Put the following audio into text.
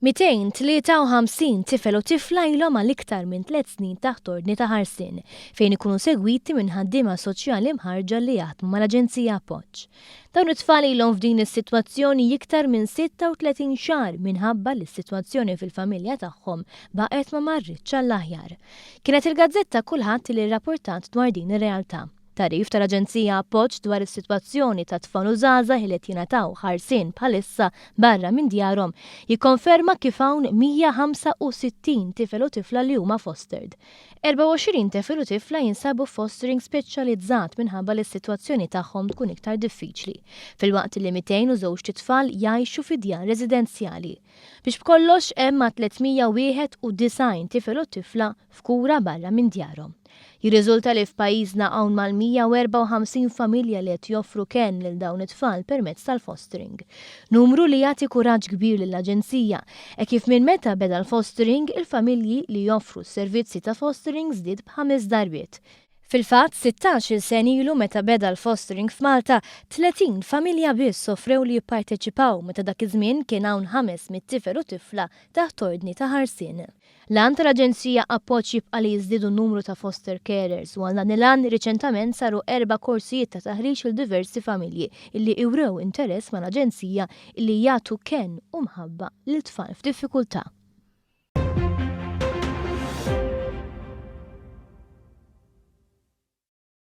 253 tifel u tifla ilhom għal iktar minn tliet snin taħt ordni ta' ħarsien, fejn ikunu segwiti minn ħaddiema soċjali mħarrġa li jaħdmu mal-Aġenzija Appoġġ. Dawn it-tfal ilhom f'din is-sitwazzjoni iktar minn 36 xahar minħabba li s-sitwazzjoni fil-familja tagħhom baqgħet ma marritx għall-aħjar. Kienet il-gazzetta Kulħadd li rrapportat dwar din ir-realtà. Tagħrif tal-Aġenzija Appoġġ dwar is-sitwazzjoni ta' tfal u żgħażagħ li qed jingħataw ħarsien bħalissa barra minn djarhom jikkonferma kif hawn 165 tifel u tifla li huma fostered. 24 tifel u tifla jinsabu f'fostering speċjalizzat minħabba li s-sitwazzjoni tagħhom tkun iktar diffiċli, filwaqt li 202 itfal jgħixu fi djar residenzjali. Biex b'kollox hemm ma' 391 tifel u tifla f'kura barra minn djarhom. Jirriżulta li f'pajjiżna hawn mal-154 familja li qed joffru kenn lil dawn it-tfal permezz tal-fostering. Numru li jagħti kuraġġ kbir lill-aġenzija, hekk kif minn meta beda l-fostering, il-familji li joffru s-servizzi ta' fostering żdied b'ħames darbiet. Fil-fatt, 16-il sena ilu meta beda l-fostering f'Malta, 30 familja biss offrew li jipparteċipaw meta dak iż-żmien kien hawn 500 tifel u tifla taħt ordni ta' ħarsien. L-għan tal-Aġenzija Appoġġ jibqa' li jiżdiedu n-numru ta' foster carers u għal dan il-għan riċentament saru erba' korsijiet ta' taħriġ lil diversi familji illi iwrew interess mal-Aġenzija illi jagħtu kenn u mħabba lil tfal f'diffikultà.